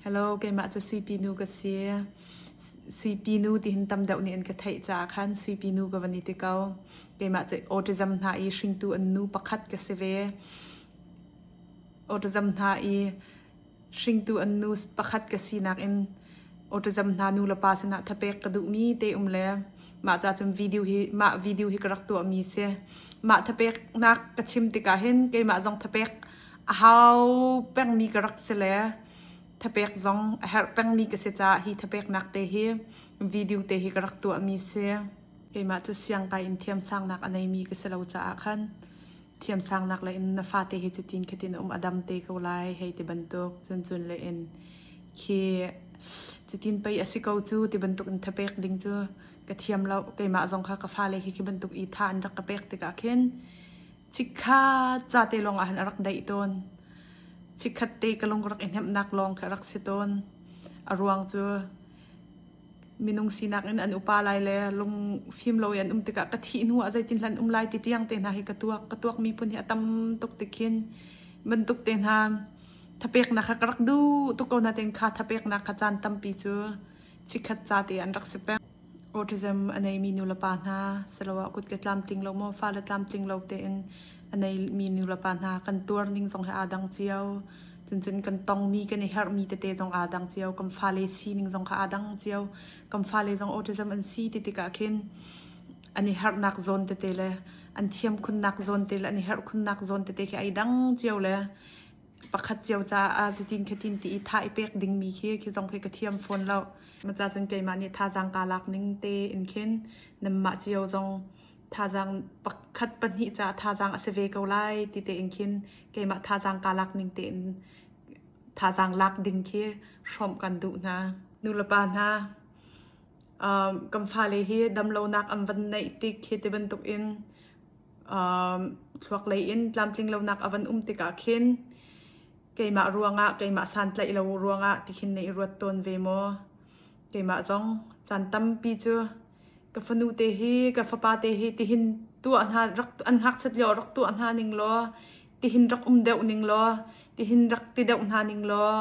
Hello, keimah cu Suipi nu ka si. Suipi nu ti hin tam deuh nih an ka theih caah khan Suipi nu ka van i ti ko. Keimah cu autism hna i hringtu an nu pakhat ka si ve. Autism hna i hringtu an nu pakhat ka sinak in autism hna nu le pa sinah thapek ka duhmi te um le mah ca cun video hi mah video hi ka rak tuahmi si. Mah thapeknak ka chim tikah hin keimah zong thapek a hau pengmi ka rak si le thapek zong a herh pengmi ka si caah hi thapeknak te hi video te hi ka rak tuahmi si. Keimah cu siangkai in thiamsangnak a neimi ka si lo caah khan thiamsangnak le in na fate hi cutin khatin um a dam te ko lai hei ti bantuk cun cun le in khi cutin pei a si ko cu ti bantuk in thapek ding cu ka thiam lo. Keimah zong kha ka fale hi khi bantuk i tha an rak ka pek tikah khin Chikkhat ca te lawng ah hin a rak daih tawn. Chikkhat te ka lung rak i hnemhnak lawng kha a rak si tawn. A ruang cu minung sinak in an upa lai le lung fim lo i an um tikah ka thih hnu ah zeitin hlan um lai ti tiang te hna hi ka tuak. Ka tuakmi phun hi a tam tuk ti khin bantuk te hna thapeknak kha ka rak duh tuk ko nain kha thapeknak kha caan tampi cu chikkhat ca te an rak si peng. Autism a neimi nulepa hna siloah kutke tlamtling lo maw fale tlamtling lo tein a neimi nulepa hna kan tuar ning zong hi aa dang cio. Cuncun kan tongmi kan i herhmi tete zong aa dang cio. Kan fale sining zong kha aa dang cio. Kan fale zong autism an si ti tikah khin an i herhnak zawn tete le an thiam khunnak zawn te le an i herh khunnak zawn tete khi ai dang cio le pakhat cio caah cutin khatin ti i tha i pek dingmi khi khi zong khi ka thiam fawn lo. Maca cun keimah nih thazaang kaa lak ning te in khin nanmah cio zong thazaang pakhat pahnih caah thazaang a si ve ko lai ti te in khin keimah thazaang kaa lak ning tein thazaang lak ding khi hrawmh kan duh hna. Nulepa hna um, kan fale hi damlonak an van neih tik hi ti bantuk in um, thluak lei in tlamtling lonak a van um tikah khin keimah ruangah keimah santlaih lo ruangah tikhin na i ruat tawn ve maw? Keimah zong caan tampi cu ka fanu te hi ka fapa te hi tihin tuah hna rak an ngakchiat lio rak tuah hna ning law tihin rak um deuh ning law tihin rak ti deuh hna ning law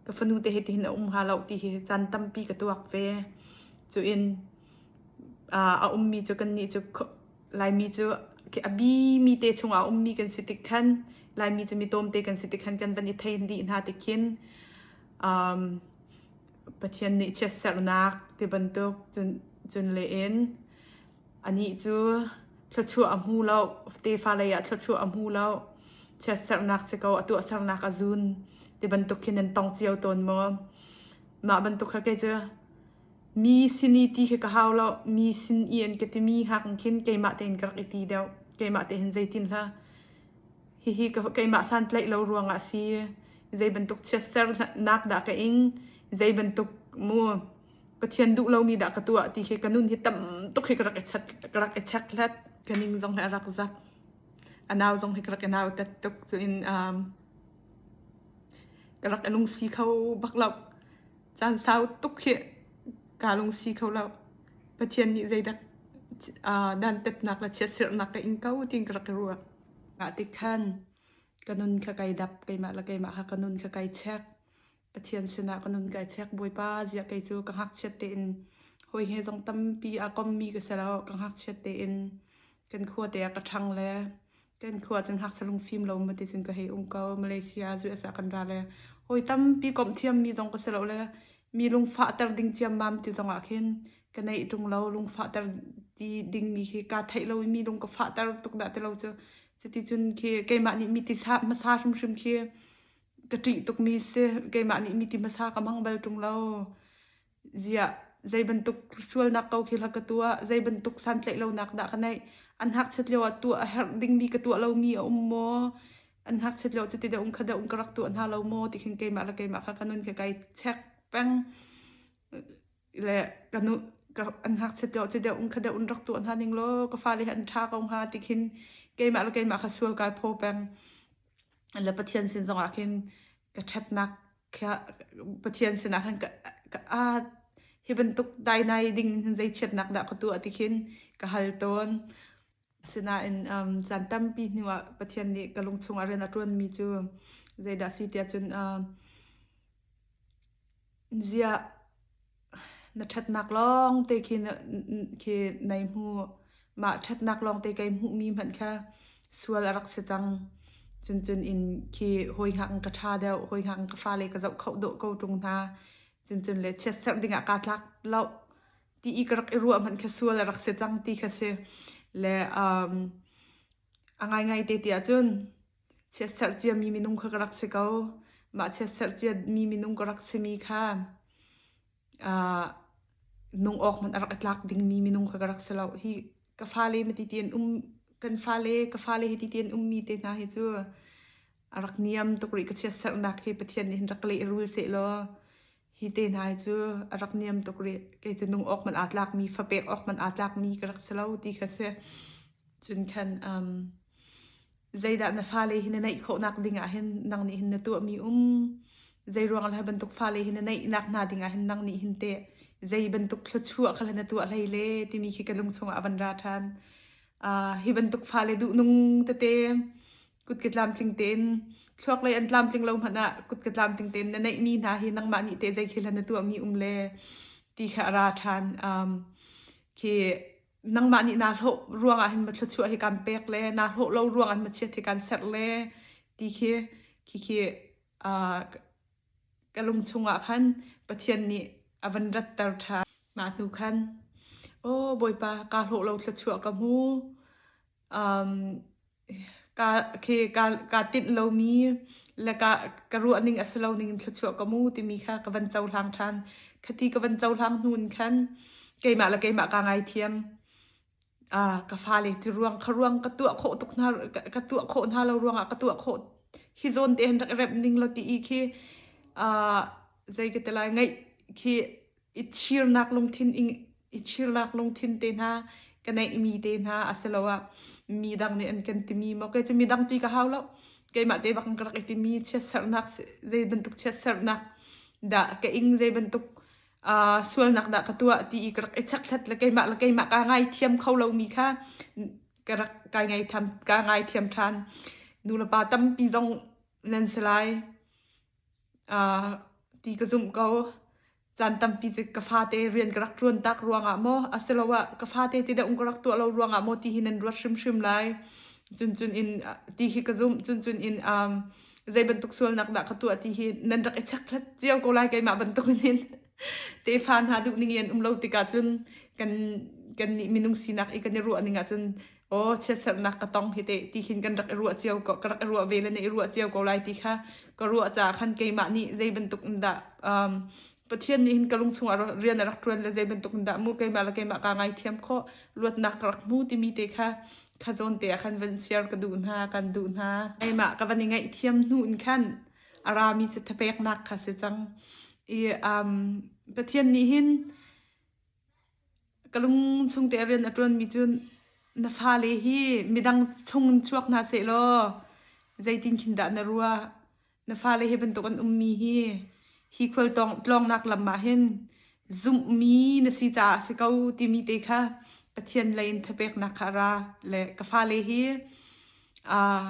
ka fanu te hi tihin a um hnga lo ti hi caan tampi ka tuak ve. Cu in a ummi cu kannih cu Laimi cu a bimi te chungah a ummi kan si tik khan Laimi cu mi tlawmte kan si tik khan kan van i thei dih hna tik khin um, Pathian nih chiatserhnak ti bantuk cun, cun le in anih cu thluachuah a hmu lo tefa lei ah thluachuah a hmu lo chiatserhnak si ko a tuahsernak a zun ti bantuk khin nan tong cio tawn maw mah bantuk kha kei cu Mi sin i ti khi ka hau lo. Mi sin i an ka timi hngak in khin keimah tein ka rak i ti deuh. Keimah te hin zeitin hlah. Hihi keimah santlaih lo ruangah a si. Zei bantuk chiatsernak dah ka ing. Zei bantuk mu Pathian duh lomi dah ka tuah ti khi ka nun hi tam tuk hi ka rak i chat ka rak i check hlat. Ka ning zong hi a rak zak. A nau zong hi ka rak i nautat tuk. Cu in um, ka rak i lungsi kho bak lo. Caan sau tuk hi kaa lungsi kho lo. Pathian nih zeidah dantatnak le chiatserhnak ka ing ko tiin ka rak i ruah. Mah tik khan ka nun kha kai dap, keimah le keimah kha ka nun kha kai check. Pathian sinah ka nun kai check. Bawipa ziah kei cu ka ngakchiat tein hawi he zong tampi aa kommi ka si lo. Ka ngakchiat tein kan khua te ah ka ṭhang le Kan khua cun ngakchia lungfim lo maw ti cun ka hei um ko. Malaysia US ah kan ra le hawi tampi komh thiammi zong ka si lo le mi lungfahter ding ciammam ti zong ah khin ka neih ṭung lo. Lungfahter ti dingmi khi kaa theih lo i mi lung ka fahter tuk dah ti lo cu. Cuticun khi keimah nih mi ti hmasa hrimhrim khi ka ṭih tukmi si. Keimah nih mi ti hmasa ka hmang bal ṭung lo. Ziah zei bantuk sualnak ko khi hla ka tuah, zei bantuk santlaih lonak dah ka neih, an ngakchiat lio ah tuah a herh dingmi ka tuah lomi a um maw, an ngakchiat lio cuti deuh kha deuh ka rak tuah hna lo maw ti khin keimah le keimah kha ka nun khi kai check peng le ka nu ka an ngakchiat lio cu deuh kha deuh rak tuah hna ning law ka fale hi an ṭha ko hnga ti khin keimah le keimah kha sual kai phaw peng. Le Pathian sin zongah khin ka ṭhatnak Pathian sinah khan ka, ka ah hi bantuk dainai ding hin zei chiatnak dah ka tuah ti khin ka hal tawn. Asinain um, caan tampi hnu ah Pathian nih ka lung chungah rian a ṭuanmi cu zeidah si tiah cun uh, Ziah na ṭhatnak lawngte khi khi nai hmu. Mah ṭhatnak lawngte kai hmuhmi hmanh kha sual a rak si cang. Cuncun in khi hawi hngak in ka ṭha deuh, hawi hngak in ka fale ka zoh kho dawh ko ṭung hna. Cuncun le chiatserh dingah kaa tlak lo ti i ka rak i ruah hmanh kha sual a rak si cang ti kha si. Le um, a ngaingai te ti ahcun chiatserh ciami minung kha ka rak si ko. Mah chiatserh ciami minung ka rak simi kha uh, nung awk hmanh a rak i tlak dingmi minung kha ka rak si lo. Hi ka fale mati ti an um kan fale ka fale hi ti ti an ummi te hna hi cu a rak niam tuk rih ka chiatserhnak hi Pathian nih hin rak lehrul sehlaw hi te hna hi cu a rak niam tuk rih. Kei cu nung awk hmanh aa tlakmi, fapek awk hmanh aa tlakmi ka rak si lo ti kha si. Cun khan um, zeidah na fale hi na neih khawhnak ding ah hin nang nih hin na tuahmi um zei ruang ah bantuk fale hi na neihnak hna ding ah hin nang nih hin teh zei bantuk thluachuah kha na tuah hlei le timi khi ka lung chungah a van ra ṭhan. Uh, hi bantuk fale duhnung tete kut ke tlamtling tein thluak lei an tlamtling lo hmanh ah kut ke tlamtling tein na neihmi hna hi nangmah nih teh zei khil na tuahmi um le ti kha a ra ṭhan. Um, khi nangmah nih naa hlawh ruangah hin ma thluachuah hi kan pek le naa hlawh lo ruangah ma chiat hi kan serh le ti khi khi khi uh, ka lung chungah khan Pathian nih a van ratter ṭhan. Mah hnu khan, aw Bawipa kaa hlawh lo thluachuah ka hmu. Um, ka khi ka ka tinh lomi le ka ka ruah ning a si lo ning in thluachuah ka mu timi kha ka van cohlang ṭhan. Khati ka van cohlang hnu in khan keimah le keimah kaa ngaithiam. Ah, ka fale cu ruang kha ruang ka tuah khawh tuk hna ka tuah khawh hna lo ruangah ka tuah khawh hi zawn te hin rak i remh ning law ti i khi ah zei ka ti lai ngaih khi i chirnak lungthin i chirnak lungthin te hna ka neihmi te hna asiloah mi dang nih an kan timi maw kei cu mi dang ti ka hau lo keimah te bak in ka rak i timi chiatserhnak zei bantuk chiatserhnak dah ka ing zei bantuk uh, sualnak dah ka tuah ti i ka rak i chekhlat le keimah le keimah ka ngaithiam kho lomi kha ka rak kai ngaithiam ka ngaithiam ṭhan nu le pa tampi zong nan si lai uh, ti ka zumh ko caan tampi cu ka fate rian ka rak ṭuan tak ruangah maw asiloah ka fate ti deuh ka rak tuah lo ruangah maw ti hi nan ruat hrimhrim lai cuncun in ti hi ka zumh cuncun in um, zei bantuk sualnak dah ka tuah ti hi nan rak i chekhlat cio ko lai keimah bantuk in tefa hna duh ning in an um lo tikah cun kan kan nih minung sinak i kan i ruah ning ah cun aw chiatserhnak ka tong hi te ti khin kan rak i ruah cio ko ka rak i ruah ve le na i ruah cio ko lai ti kha ka ruah caah khan keimah nih zei bantuk in dah um, Pathian nih hin ka lung chungah rian a rak ṭuan le zei bantuk in dah mu keimah le keimah kaa ngaithiam khawh luatnak ka rak hmu timi te kha kha zawn te ah khan van share ka duh hna kan duh hna keimah ka van i ngaihthiam hnu in khan a rami cu thapeknak kha si cang i um, Pathian nih hin Ka lung chung te rian a ṭuanmi cu na fale hi midang chung in chuak hna sehlaw zeitin khin dah na ruah? Na fale hi bantuk an ummi hi hi khual tlawngnak lam ah hin zumhmi na si caah a si ko timi te kha Pathian lei in thapeknak kha a ra le ka fale hi aa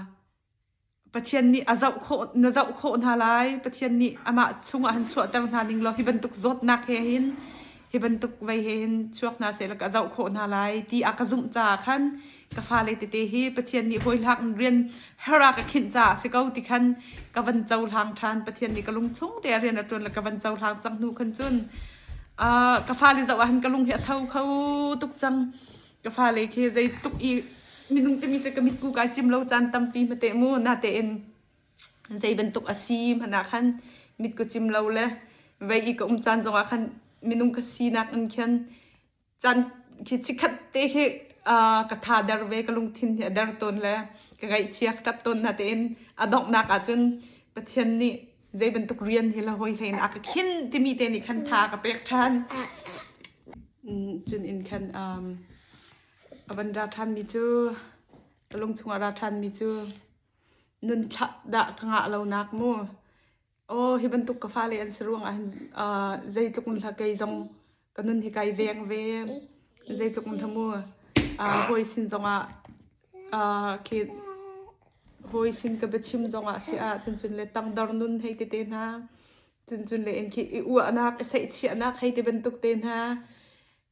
Pathian nih a zoh khawh na zoh khawh hna lai. Pathian nih amah chungah han chuahter hna ning law hi bantuk zawtnak he hin hi bantuk vei he hin chuak hna seh law ka zoh khawh hna lai ti a ka zumh caah khan ka fale tete hi Pathian nih hawihlak in rian her a ka khinh caah si ko ti khan ka van cohlang ṭhan. Pathian nih ka lung chung te ah rian a ṭuan le ka van cohlang cang hnu khan cun uh, ka fale zoh ah hin ka lung hi a tho kho tuk cang. Ka fale khi zeitluk i minung timi cu ka mitku kai cim lo caan tampi hmate mu natein zei bantuk a si hmanh ah khan mit ka cim lo le vei i ka um caan zongah khan minung ka sinak in khan caan khi chikkhat te khi ka tha der ve ka lungthin hi a der tawn le ka ngaihchia ka ṭap tawn natein a donghnak ahcun Pathian nih zei bantuk rian hi la hawi hlei in a ka khin timi te nih khan tha ka pek ṭhan. Cun in khan um, a van ra ṭhanmi cu ka lung chungah ra ṭhanmi cu nun thlah dah ka ngah lonak mu. Aw hi bantuk ka fale an si ruangah hin uh, zeitluk in hla kei zong ka nun hi kai veng ve. Zeitluk in hla mu. Uh, hawi sin zongah uh, khi hawi sin ka biachim zongah si ah cuncun le tangdor nun hei tete hna. Cuncun le in khi i uahnak, i seihchiahnak hei ti bantuk te hna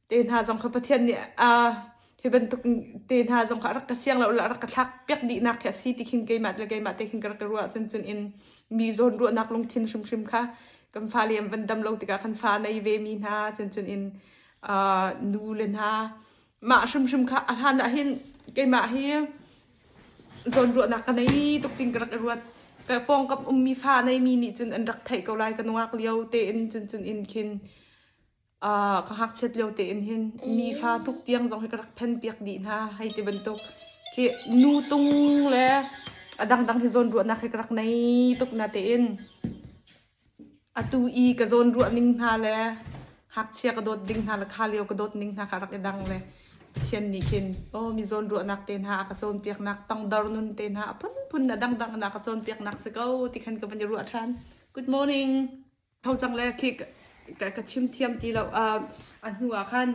te hna zong kha Pathian nih hi bantuk te hna zong kha a rak ka siang lo a rak ka thlak piak dihnak khi a si ti khin keimah le keimah te khin ka rak i ruah. Cuncun in mi zawn ruahnak lungthin hrimhrim kha kan fale an van dam lo tikah kan fa nei ve mi hna cuncun in nu le hna mah hrimhrim kha a hlan ah hin keimah hi zawnruahnak ka nei tuk tin ka rak i ruat. Ka pawngkam ummi fa neimi nih cun an rak theih ko lai ka nungak lio tein cun cun in khin ka ngakchiat lio tein hin mi fa tuk tiang zong hi ka rak phen piak dih hna hei ti bantuk khi nu tung le a dangdang hi zawnruahnak hi ka rak nei tuk na tein Atu i ka zawnruah ning hna le ngakchia ka dawt ding hna le kha lio ka dawt ning hna kha rak i dang le Pathian nih khin aw mi zawnruahnak te hna a ka cawnpiaknak tangdor nun te hna a phunphun a dangdang in a ka cawnpiaknak si ko ti khan ka van i ruah ṭhan. Good morning. Tho cang le khi ka chim thiam ti lo. A hnu ah khan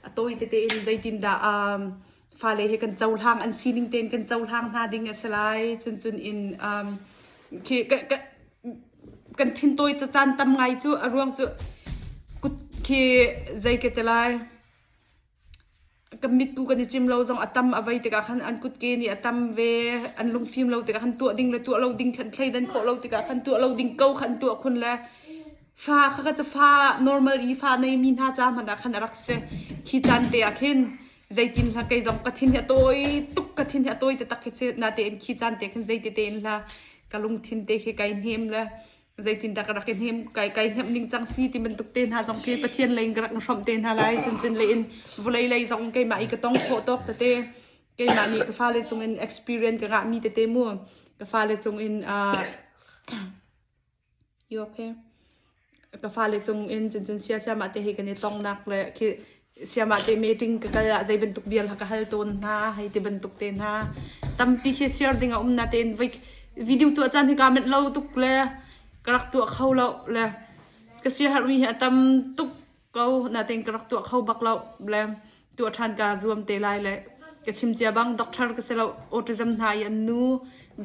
a tawi tete in zeitindah fale hi kan cohlang an sining tein kan cohlang hna ding a si lai. Cun cun in khi kan thintawi caan tam ngai cu a ruang cu kut khi zei ka ti lai kan mitku kan i cim lo zong a tam a vei tikah khan an kutke nih a tam ve an lungfim lo tikah khan tuah ding le tuah lo ding khan thleidan khawh lo tikah khan tuah lo ding ko khan tuah khun le fa kha ka fa normal i fa nei mi hna ca hmanh ah khan a rak si khi caan te ah khin zeitin hla kei zong ka thin hi a tawi tuk ka thin hi a tawi taktak khi si natein khi caan te khin zeiti tein hla ka lungthin te khi kai hnem le zeitindah ka rak i hnem kai kai hnemh ning cang si ti bantuk te hna zong khi Pathian lei in ka rak hrawmh te hna lai cuncun lei in vawlei lei zong keimah i ka tong khawh tawk tete keimah nih ka fale cung in experience ka ngahmi tete mu ka fale cung in You okay? Ka fale cung in cuncun siasiamah te hi kan i tongnak le khi siamah te meeting ka kal ah zei bantuk bia ka hal tawn hna hei ti bantuk te hna tampi khi share ding a um na tein voi video tuah caan hi ka manh lo tuk le ka rak tuah kho lo le ka siaherhmi hi a tam tuk ko natein ka rak tuah kho bak lo le tuah ṭhan kaa zuam te lai le ka chim cia bang doctor ka si lo autism hna i an nu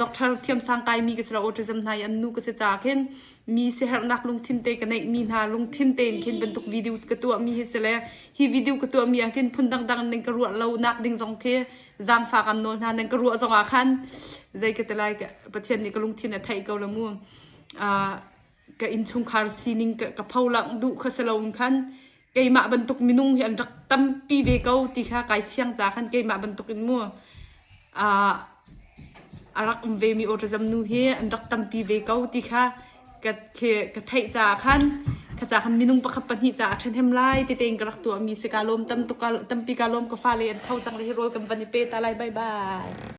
doctor thiamsang kaimi ka si lo autism hna i an nu ka si caah khin mi siaherhnak lungthin te ka neih mi hna lungthin tein khin bantuk video ka tuah mi hi si le hi video ka tuah mi ah khin phun dangdang ning ka ruah lo nak ding zong khi zaangfak an nawl hna nan ka ruah zong ah khan zei ka ti lai Pathian nih ka lungthin a theih ko la mu ka innchungkhar sining ka pholang duh kha si loin khan keimah bantuk minung hi an rak tampi ve ko ti kha kai fiang ca khan keimah bantuk in mu a rak um ve mi autism nu hi an rak tampi ve ko ti kha ka ka theih caah khan kha ca khan minung pakhat pahnih caah a ṭhahnem lai ti tein ka rak tuah mi si ka lawm tam tuk tampi ka lawm ka fale an tho cang le hi rawl kan van i pe ta lai bye bye.